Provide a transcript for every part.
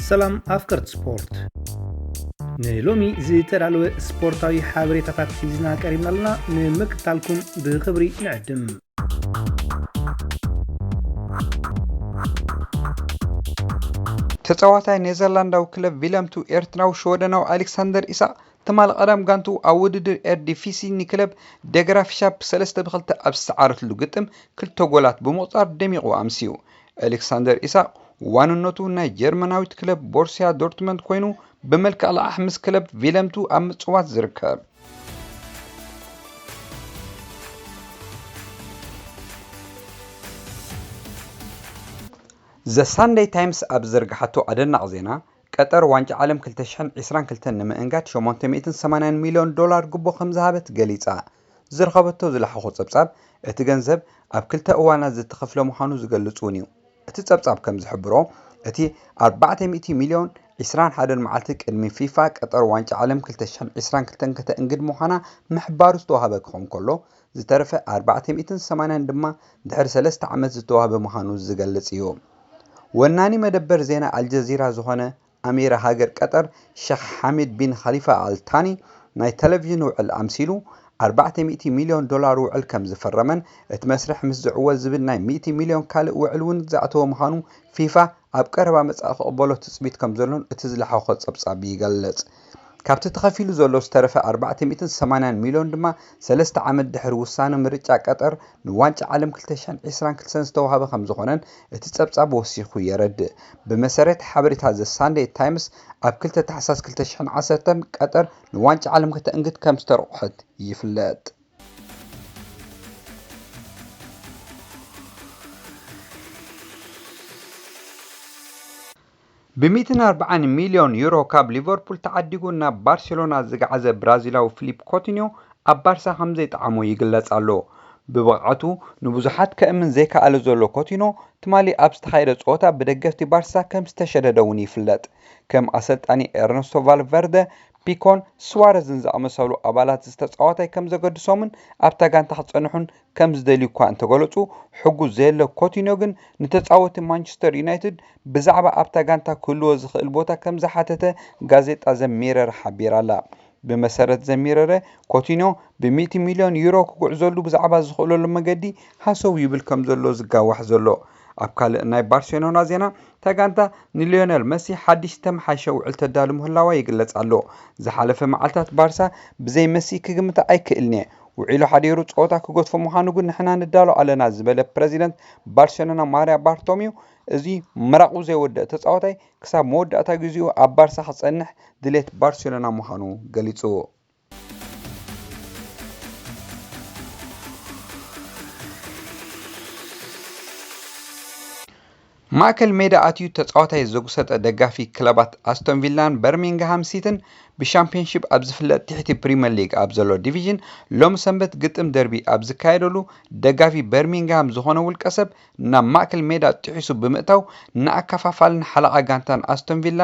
ሰላም ኣፍቀርቲ ስፖርት፣ ንሎሚ ዝተዳለወ ስፖርታዊ ሓበሬታታት ሒዝና ቀሪብና ኣለና። ንምክትታልኩም ብኽብሪ ንዕድም። ተጻዋታይ ኔዘርላንዳዊ ክለብ ቪለምቱ ኤርትራዊ ሽወደናዊ ኣሌክሳንደር ኢሳቕ ትማሊ ቀዳም ጋንትኡ ኣብ ውድድር ኤርዲፊሲ ንክለብ ደገራፊሻ ብሰለስተ ብ2 ኣብ ዝሰዓረትሉ ግጥም ክልተ ጎላት ብምቑጻር ደሚቑ ኣምስዩ። ኣሌክሳንደር ኢሳቕ ዋንነቱ ናይ ጀርመናዊት ክለብ ቦርሲያ ዶርትመንድ ኮይኑ ብመልክዕ ልቓሕ ምስ ክለብ ቪለምቱ ኣብ ምጽዋት ዝርከብ። ዘ ሳንደይ ታይምስ ኣብ ዝዘርግሓቶ ኣደናቕ ዜና፣ ቀጠር ዋንጫ ዓለም ክልተ ሽሕን ዕስራን ክልተን ንምእንጋድ ሸሞንተ ሚእትን ሰማንያን ሚልዮን ዶላር ግቦ ከም ዝሃበት ገሊጻ። ዝረኸበቶ ዝለሓኾ ጸብጻብ፣ እቲ ገንዘብ ኣብ ክልተ እዋናት ዝተኸፍለ ምዃኑ ዝገልጽ እውን እዩ። እቲ ጸብጻብ ከም ዝሕብሮ፣ እቲ ኣርባዕተ ሚእቲ ሚልዮን ዕስራን ሓደን መዓልቲ ቅድሚ ፊፋ ቀጠር ዋንጫ ዓለም ክልተ ሽሕን ዕስራን ክልተን ከተእንግድ ምዃና ምሕባሩ ዝተዋህበ ክኸውን ከሎ፣ ዝተረፈ ኣርባዕተ ሚእትን ሰማንያን ድማ ድሕሪ ሰለስተ ዓመት ዝተዋህበ ምዃኑ ዝገልጽ እዩ። ወናኒ መደበር ዜና ኣልጀዚራ ዝኾነ ኣሚር ሃገር ቀጠር ሸኽ ሓሚድ ቢን ኸሊፋ ኣል ታኒ ናይ ቴሌቪዥን ውዕል ኣምሲሉ፣ ኣርባዕተ ሚእቲ ሚልዮን ዶላር ውዕል ከም ዝፈረመን እቲ መስርሕ ምስ ዝዕወት ዝብል ናይ ሚእቲ ሚልዮን ካልእ ውዕል እውን ዝኣተወ ምዃኑ ፊፋ ኣብ ቀረባ መጻኢ ክቕበሎ ትጽቢት ከም ዘሎን እቲ ዝለሓኾ ጸብጻብ ይገልጽ። ካብቲ ተኸፊሉ ዘሎ ዝተረፈ ኣርባዕተ ሚእትን ሰማንያን ሚልዮን ድማ ሰለስተ ዓመት ድሕሪ ውሳነ ምርጫ ቀጠር ንዋንጫ ዓለም ክልተ ሽሕን ዕስራን ክልተን ዝተዋህበ ከም ዝኾነን እቲ ጸብጻብ ወሲኹ የረድእ። ብመሰረት ሓበሬታ ዘ ሳንደይ ታይምስ፣ ኣብ ክልተ ታሕሳስ ክልተ ሽሕን ዓሰርተን ቀጠር ንዋንጫ ዓለም ከተእንግድ ከም ዝተረቑሐት ይፍለጥ። ብ ሚእትን ኣርባዓን ሚልዮን ዩሮ ካብ ሊቨርፑል ተዓዲጉ ናብ ባርሴሎና ዝገዓዘ ብራዚላዊ ፊሊፕ ኮቲንዮ ኣብ ባርሳ ከም ዘይጠዓሞ ይግለጽ ኣሎ። ብብቕዓቱ ንብዙሓት ከእምን ዘይከኣለ ዘሎ ኮቲኖ፣ ትማሊ ኣብ ዝተኻየደ ጸወታ ብደገፍቲ ባርሳ ከም ዝተሸደደ እውን ይፍለጥ። ከም ኣሰልጣኒ ኤርነስቶ ቫልቨርደ፣ ፒኮን ስዋረዝን ዝኣመሰሉ ኣባላት ዝተጻወታይ ከም ዘገድሶምን ኣብታ ጋንታ ክጸንሑን ከም ዝደልዩ እኳ እንተገለጹ፣ ሕጉስ ዘየለ ኮቲኖ ግን ንተጻወቲ ማንቸስተር ዩናይትድ ብዛዕባ ኣብታ ጋንታ ክህልዎ ዝኽእል ቦታ ከም ዝሓተተ ጋዜጣ ዘ ሚረር ሓቢራ ኣላ። ብመሰረት ዘ ሚረር፣ ኮቲኖ ብ ሚእቲ ሚልዮን ዩሮ ክጉዕዘሉ ብዛዕባ ዝኽእለሉ መገዲ ሃሰው ይብል ከም ዘሎ ዝጋዋሕ ዘሎ። ኣብ ካልእ ናይ ባርሴሎና ዜና፣ እታ ጋንታ ንሊዮነል መሲ ሓድሽ ዝተመሓሸ ውዕል ተዳሉ ምህላዋ ይግለጽ ኣሎ። ዝሓለፈ መዓልታት ባርሳ ብዘይ መሲ ክግምታ ኣይክእልን እየ። ውዒሉ ሓዲሩ ጸወታ ክገድፎ ምዃኑ ግን ንሕና ንዳሎ ኣለና ዝበለ ፕረዚደንት ባርሴሎና ማርያ ባርቶሚው፣ እዚ ምራቑ ዘይወደእ ተጻዋታይ ክሳብ መወዳእታ ግዜኡ ኣብ ባርሳ ክጸንሕ ድሌት ባርሴሎና ምዃኑ ገሊጹ። ማእከል ሜዳ ኣትዩ ተጻዋታይ ዘጉሰጠ ደጋፊ ክለባት ኣስቶን ቪላን በርሚንግሃም ሲቲን ብሻምፒዮንሺፕ ኣብ ዝፍለጥ ትሕቲ ፕሪምየር ሊግ ኣብ ዘሎ ዲቪዥን ሎም ሰንበት ግጥም ደርቢ ኣብ ዝካየደሉ ደጋፊ በርሚንግሃም ዝኾነ ውልቀ ሰብ ናብ ማእከል ሜዳ ጥሒሱ ብምእታው ንኣከፋፋልን ሓለቓ ጋንታን ኣስቶን ቪላ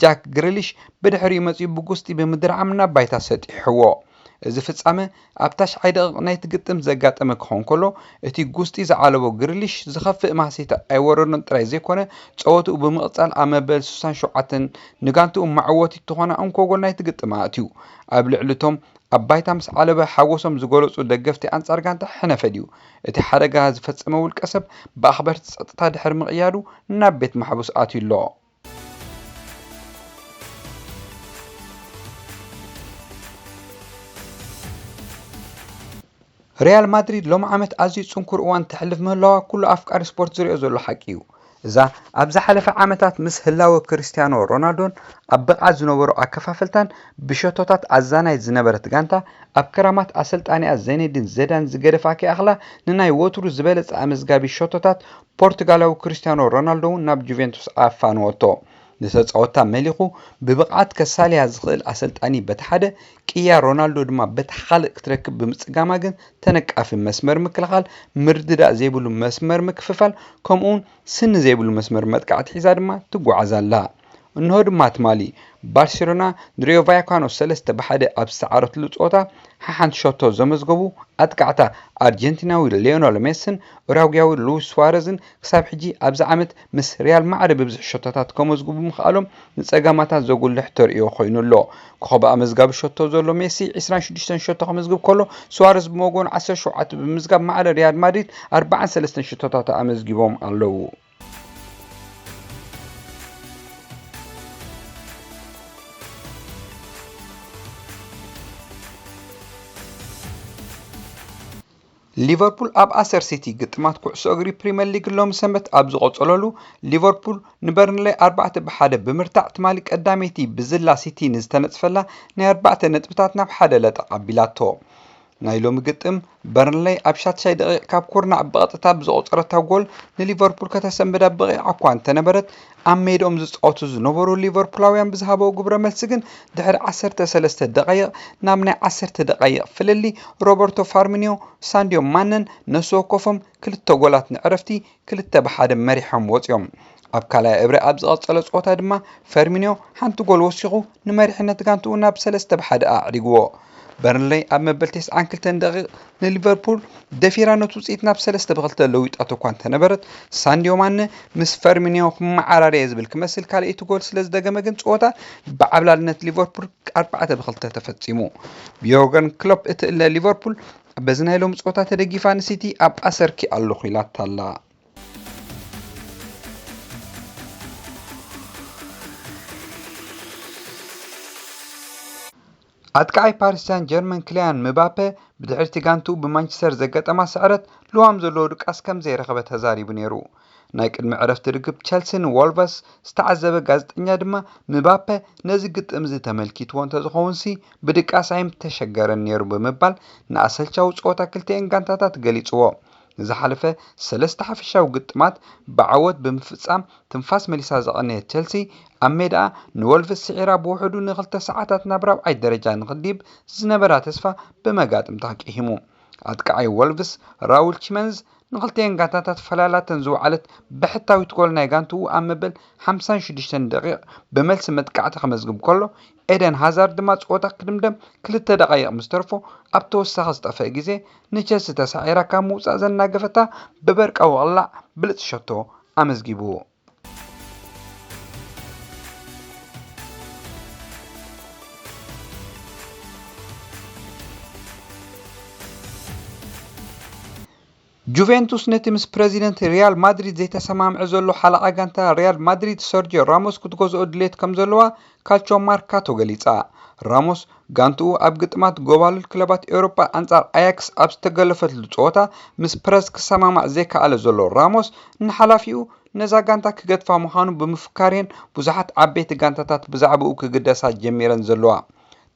ጃክ ግሪሊሽ ብድሕሪኡ መጺኡ ብጉስጢ ብምድርዓም ናብ ባይታ ሰጢሕዎ። እዚ ፍጻመ ኣብ ታሽዓይ ደቂቕ ናይቲ ግጥም ዘጋጠመ ክኸውን ከሎ፣ እቲ ጉስጢ ዝዓለቦ ግሪሊሽ ዝኸፍእ ማህሰይቲ ኣይወረዶን ጥራይ ዘይኮነ፣ ጸወትኡ ብምቕጻል ኣብ መበል ስሳን ሸውዓተን ንጋንትኡ መዕወቲ እትኾና እንኮ ጎል ናይቲ ግጥም ኣእትዩ። ኣብ ልዕሊ እቶም ኣብ ባይታ ምስ ዓለበ ሓጎሶም ዝገለጹ ደገፍቲ ኣንጻር ጋንታ ሕነ ፈድዩ። እቲ ሓደጋ ዝፈጸመ ውልቀ ሰብ ብኣኽበርቲ ጸጥታ ድሕሪ ምቕያዱ ናብ ቤት ማሕቡስ ኣትዩ ኣሎ። ሪያል ማድሪድ ሎሚ ዓመት ኣዝዩ ጽንኩር እዋን ተሕልፍ ምህላዋ ኩሉ ኣፍቃሪ ስፖርት ዝሪኦ ዘሎ ሓቂ እዩ። እዛ ኣብ ዝሓለፈ ዓመታት ምስ ህላወ ክርስቲያኖ ሮናልዶን ኣብ ብቕዓት ዝነበሮ ኣከፋፈልታን ብሸቶታት ኣዛናይ ዝነበረት ጋንታ፣ ኣብ ክራማት ኣሰልጣኒኣ ዘይነዲን ዘዳን ዝገደፋ ከይኣኽላ፣ ንናይ ወትሩ ዝበለጸ ኣመዝጋቢ ሸቶታት ፖርቱጋላዊ ክርስቲያኖ ሮናልዶ እውን ናብ ጁቬንቱስ ኣፋንወቶ። ንተጻወታ መሊኹ ብብቕዓት ከሳልያ ዝኽእል ኣሰልጣኒ በቲ ሓደ፣ ቅያ ሮናልዶ ድማ በቲ ካልእ ክትረክብ ብምጽጋማ ግን ተነቃፊ መስመር ምክልኻል፣ ምርድዳእ ዘይብሉ መስመር ምክፍፋል፣ ከምኡውን ስኒ ዘይብሉ መስመር መጥቃዕቲ ሒዛ ድማ ትጓዓዝ ኣላ። እንሆ ድማ ትማሊ ባርሴሎና ንሪዮ ቫያካኖ ሰለስተ ብ ሓደ ኣብ ዝሰዓረትሉ ጸወታ ሓሓንቲ ሸቶ ዘመዝገቡ ኣጥቃዕታ ኣርጀንቲናዊ ሊዮነል ሜስን ኡራጓያዊ ሉዊስ ሱዋረዝን ክሳብ ሕጂ ኣብዚ ዓመት ምስ ሪያል ማዕረ ብብዝሒ ሸቶታት ከመዝግቡ ምኽኣሎም ንጸገማታት ዘጉልሕ ተርእዮ ኮይኑ ኣሎ። ኮኸብ ኣመዝጋቢ ሸቶ ዘሎ ሜሲ ዕስራን ሽዱሽተን ሸቶ ከመዝግብ ከሎ፣ ሱዋረዝ ብመጎኑ ዓሰርተ ሸውዓተ ብምምዝጋብ ማዕረ ሪያል ማድሪድ ኣርባዓን ሰለስተን ሸቶታት ኣመዝጊቦም ኣለዉ። ሊቨርፑል ኣብ ኣሰር ሲቲ ግጥማት ኩዕሶ እግሪ ፕሪምየር ሊግ ሎሚ ሰንበት ኣብ ዝቐጸለሉ፣ ሊቨርፑል ንበርንሌይ ኣርባዕተ ብ ሓደ ብምርታዕ ትማሊ ቀዳመይቲ ብዝላ ሲቲ ንዝተነጽፈላ ናይ ኣርባዕተ ነጥብታት ናብ ሓደ ለጠቕ ኣቢላቶ። ናይ ሎሚ ግጥም በርንሌይ ኣብ ሻትሻይ ደቂቕ ካብ ኩርናዕ ብቐጥታ ብዘቑጸረታ ጎል ንሊቨርፑል ከተሰንብዳ በቒዓ እኳ እንተነበረት፣ ኣብ ሜድኦም ዝጻወቱ ዝነበሩ ሊቨርፑላውያን ብዝሃበዎ ግብረ መልሲ ግን ድሕሪ ዓሰርተ ሰለስተ ደቓይቕ ናብ ናይ ዓሰርተ ደቓይቕ ፍልልይ ሮበርቶ ፋርሚኒዮ ሳንድዮ ማነን ነፍሲ ወከፎም ክልተ ጎላት ንዕረፍቲ ክልተ ብ ሓደ መሪሖም ወጺኦም። ኣብ ካልኣይ እብረ ኣብ ዝቐጸለ ጸወታ ድማ ፈርሚኒዮ ሓንቲ ጎል ወሲኹ ንመሪሕነት ጋንትኡ ናብ ሰለስተ ብ ሓደ ኣዕሪግዎ። በርንለይ ኣብ መበል ተስዓን ክልተን ደቂቕ ንሊቨርፑል ደፊራ ነቲ ውጽኢት ናብ ሰለስተ ብ ክልተ ለዊጣቶ እኳ እንተነበረት፣ ሳንድዮ ማነ ምስ ፈርሚኒዮ ክመዓራረየ ዝብል ክመስል ካልኣይቲ ጎል ስለ ዝደገመ ግን ጸወታ ብዓብላልነት ሊቨርፑል ኣርባዕተ ብ ክልተ ተፈጺሙ። ብዮርገን ክሎፕ እትእለ ሊቨርፑል በዚ ናይ ሎሚ ጸወታ ተደጊፋ ንሲቲ ኣብ ኣሰርኪ ኣለኹ ኢላታ ኣላ። ኣጥቃዓይ ፓሪስ ሳን ጀርመን ክልያን ምባፔ ብድሕሪቲ ጋንትኡ ብማንቸስተር ዘጋጠማ ስዕረት ልዋም ዘለዎ ድቃስ ከም ዘይረኸበ ተዛሪቡ ነይሩ። ናይ ቅድሚ ዕረፍቲ ርክብ ቸልሲ ንዎልቨስ ዝተዓዘበ ጋዜጠኛ ድማ፣ ምባፔ ነዚ ግጥም እዚ ተመልኪትዎ እንተዝኸውንሲ ብድቃስ ኣይምተሸገረን ነይሩ ብምባል ንኣሰልቻዊ ጸወታ ክልቲኤን ጋንታታት ገሊጽዎ። ንዝሓለፈ ሰለስተ ሓፈሻዊ ግጥማት ብዓወት ብምፍጻም ትንፋስ መሊሳ ዝቐነየት ቸልሲ፣ ኣብ ሜዳኣ ንወልቭስ ስዒራ ብውሕዱ ንኽልተ ሰዓታት ናብ ራብዓይ ደረጃ ንኽድይብ ዝነበራ ተስፋ ብመጋጥምታ ቂሂሙ። ኣጥቃዓይ ወልቭስ ራውል ቺመንዝ ንኽልቲኤን ጋንታታት ፈላላተን ዝወዓለት ብሕታዊት ጎል ናይ ጋንትኡ ኣብ መበል ሓምሳን ሽዱሽተን ደቂቕ ብመልሲ መጥቃዕቲ ከመዝግብ ከሎ፣ ኤደን ሃዛርድ ድማ ጸወታ ክድምደም ክልተ ደቓይቕ ምስ ተርፎ ኣብ ተወሳኺ ዝጠፍአ ግዜ ንቸልሲ ተሳዒራ ካብ ምውጻእ ዘናገፈታ ብበርቃዊ ቅላዕ ብልጽ ሸቶ ኣመዝጊቡ። ጁቬንቱስ ነቲ ምስ ፕረዚደንት ሪያል ማድሪድ ዘይተሰማምዐ ዘሎ ሓለቓ ጋንታ ሪያል ማድሪድ ሰርጂዮ ራሞስ ክትገዝኦ ድሌት ከም ዘለዋ ካልቾ ማርካቶ ገሊጻ። ራሞስ ጋንትኡ ኣብ ግጥማት ጎባልል ክለባት ኤውሮጳ ኣንጻር ኣያክስ ኣብ ዝተገለፈትሉ ጸወታ ምስ ፕረስ ክሰማማዕ ዘይከኣለ ዘሎ ራሞስ፣ ንሓላፊኡ ነዛ ጋንታ ክገድፋ ምዃኑ ብምፍካር እየን ብዙሓት ዓበይቲ ጋንታታት ብዛዕባኡ ክግደሳ ጀሚረን ዘለዋ።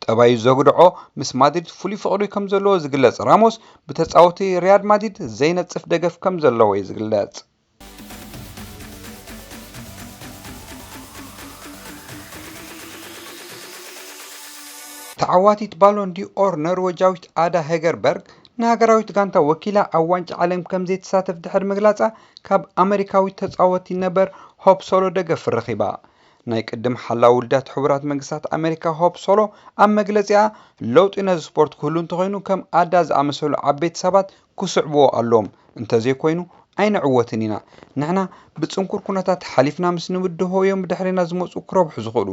ጠባዩ ዘጉድዖ ምስ ማድሪድ ፍሉይ ፍቕሪ ከም ዘለዎ ዝግለጽ ራሞስ፣ ብተጻወቲ ሪያል ማድሪድ ዘይነጽፍ ደገፍ ከም ዘለዎ እዩ ዝግለጽ። ተዓዋቲት ባሎን ዲኦር ኖርወጃዊት ኣዳ ሄገርበርግ ንሃገራዊት ጋንታ ወኪላ ኣብ ዋንጫ ዓለም ከም ዘይትሳተፍ ድሕሪ ምግላጻ፣ ካብ ኣመሪካዊት ተጻወቲ ነበር ሆፕ ሶሎ ደገፍ ረኺባ። ናይ ቅድም ሓላው ውልዳት ሕቡራት መንግስታት ኣመሪካ ሆፕ ሶሎ ኣብ መግለጺኣ፣ ለውጢ ነዚ ስፖርት ክህሉ እንተኾይኑ ከም ኣዳ ዝኣመሰሉ ዓበይቲ ሰባት ክስዕብዎ ኣለዎም፣ እንተዘይኮይኑ ኣይንዕወትን ኢና። ንሕና ብጽንኩር ኩነታት ሓሊፍና ምስ ንብድሆ እዮም ብድሕሬና ዝመጹ ክረብሑ ዝኽእሉ።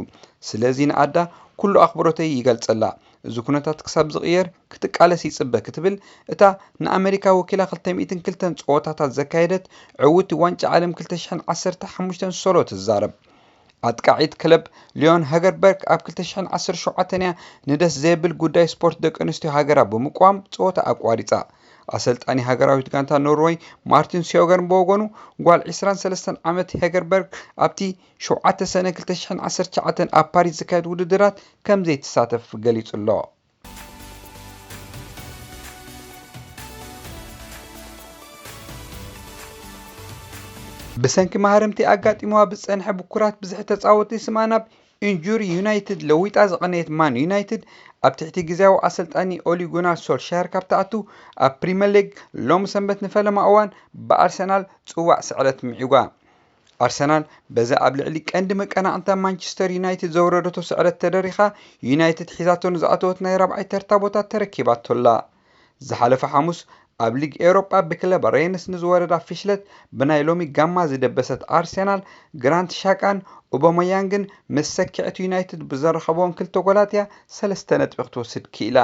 ስለዚ ንኣዳ ኩሉ ኣኽብሮተይ ይገልጸላ። እዚ ኩነታት ክሳብ ዝቕየር ክትቃለስ ይጽበ ክትብል እታ ንኣመሪካ ወኪላ ክልተ ሚእትን ክልተን ጸወታታት ዘካየደት ዕውቲ ዋንጫ ዓለም ክልተ ሽሕን ዓሰርተ ሓሙሽተን ሶሎ ትዛረብ። ኣጥቃዒት ክለብ ሊዮን ሃገርበርግ ኣብ ክልተ ሽሕን ዓሰርተ ሸውዓተን እያ ንደስ ዘብል ጉዳይ ስፖርት ደቂ ኣንስትዮ ሃገራ ብምቋም ጸወታ ኣቋሪጻ። ኣሰልጣኒ ሃገራዊት ጋንታ ኖርወይ ማርቲን ሲዮገርን ብወገኑ፣ ጓል ዕስራን ሰለስተን ዓመት ሄገርበርግ ኣብቲ ሸውዓተ ሰነ ክልተ ሽሕን ዓሰርተ ትሽዓተን ኣብ ፓሪስ ዝካየድ ውድድራት ከም ዘይትሳተፍ ገሊጹ ኣሎ። ብሰንኪ ማህረምቲ ኣጋጢምዋ ብዝጸንሐ ብኩራት ብዝሒ ተጻወትቲ ስማ ናብ ኢንጁሪ ዩናይትድ ለዊጣ ዝቐነየት ማን ዩናይትድ፣ ኣብ ትሕቲ ግዝያዊ ኣሰልጣኒ ኦሊ ጉናር ሶልሻየር ካብ ትኣቱ፣ ኣብ ፕሪምየር ሊግ ሎሚ ሰንበት ንፈለማ እዋን ብኣርሰናል ጽዋዕ ስዕረት ምዒጓ። ኣርሰናል በዚ ኣብ ልዕሊ ቀንዲ መቀናቕንታ ማንቸስተር ዩናይትድ ዘውረደቶ ስዕረት ተደሪኻ፣ ዩናይትድ ሒዛቶ ንዝኣተወት ናይ ራብዓይ ተርታ ቦታ ተረኪባቶ ኣላ። ዝሓለፈ ሓሙስ ኣብ ሊግ ኤውሮጳ ብክለብ ሬንስ ንዝወረዳ ፍሽለት ብናይ ሎሚ ጋማ ዝደበሰት ኣርሰናል፣ ግራንት ሻቃን ኡባመያንግን ምስ ሰኪዐት ዩናይትድ ብዘረኸብዎም ክልተ ጎላት እያ ሰለስተ ነጥቢ ክትወስድ ክኢላ።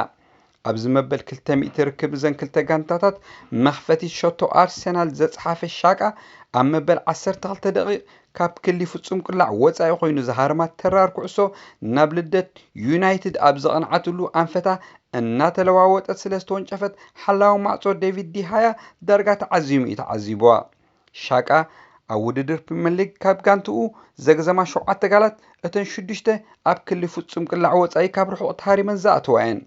ኣብዚ መበል ክልተ ሚእቲ ርክብ እዘን ክልተ ጋንታታት መኽፈቲ ሸቶ ኣርሰናል ዘጽሓፈ ሻቃ፣ ኣብ መበል ዓሰርተ ክልተ ደቂቕ ካብ ክሊ ፍጹም ቅላዕ ወጻኢ ኮይኑ ዝሃረማ ተራር ኩዕሶ ናብ ልደት ዩናይትድ ኣብ ዘቕንዓትሉ ኣንፈታ እናተለዋወጠት ስለ ዝተወንጨፈት፣ ሓላዊ ማዕጾ ዴቪድ ዲሃያ ዳርጋ ተዓዚሙ እዩ ተዓዚብዋ። ሻቃ ኣብ ውድድር ፕሪምየር ሊግ ካብ ጋንትኡ ዘግዘማ ሸውዓተ ጋላት፣ እተን ሽዱሽተ ኣብ ክሊ ፍጹም ቅላዕ ወጻኢ ካብ ርሑቕ ተሃሪመን ዝኣተዋ እየን።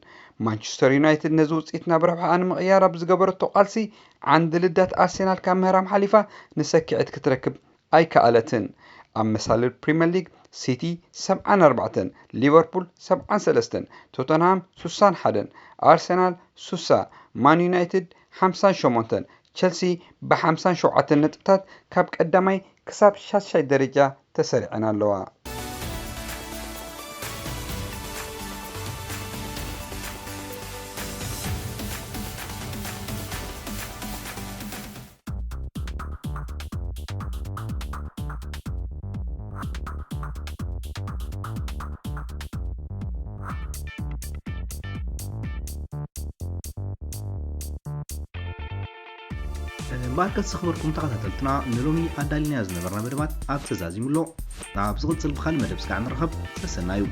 ማንቸስተር ዩናይትድ ነዚ ውጽኢት ናብ ረብሓኣ ንምቕያር ኣብ ዝገበረቶ ቃልሲ፣ ዓንዲ ልዳት ኣርሴናል ካብ ምህራም ሓሊፋ ንሰኪዐት ክትረክብ ኣይከኣለትን። ኣብ መሳልል ፕሪምየር ሊግ፣ ሲቲ ሰብዓን ኣርባዕተን፣ ሊቨርፑል ሰብዓን ሰለስተን፣ ቶተንሃም ሱሳን ሓደን፣ ኣርሰናል ሱሳ፣ ማን ዩናይትድ ሓምሳን ሸሞንተን፣ ቸልሲ ብሓምሳን ሸውዓተን ነጥብታት ካብ ቀዳማይ ክሳብ ሻሻይ ደረጃ ተሰሪዐን ኣለዋ። እምበኣርከስ ዝኽበርኩም ተኸታተልትና፣ ንሎሚ ኣዳሊናዮ ዝነበርና መደባት ኣብ ተዛዚሙ ኣሎ። ናብ ዝቕጽል ብኻልእ መደብ ስጋዕ ንራኸብ። ሰሰናዩ።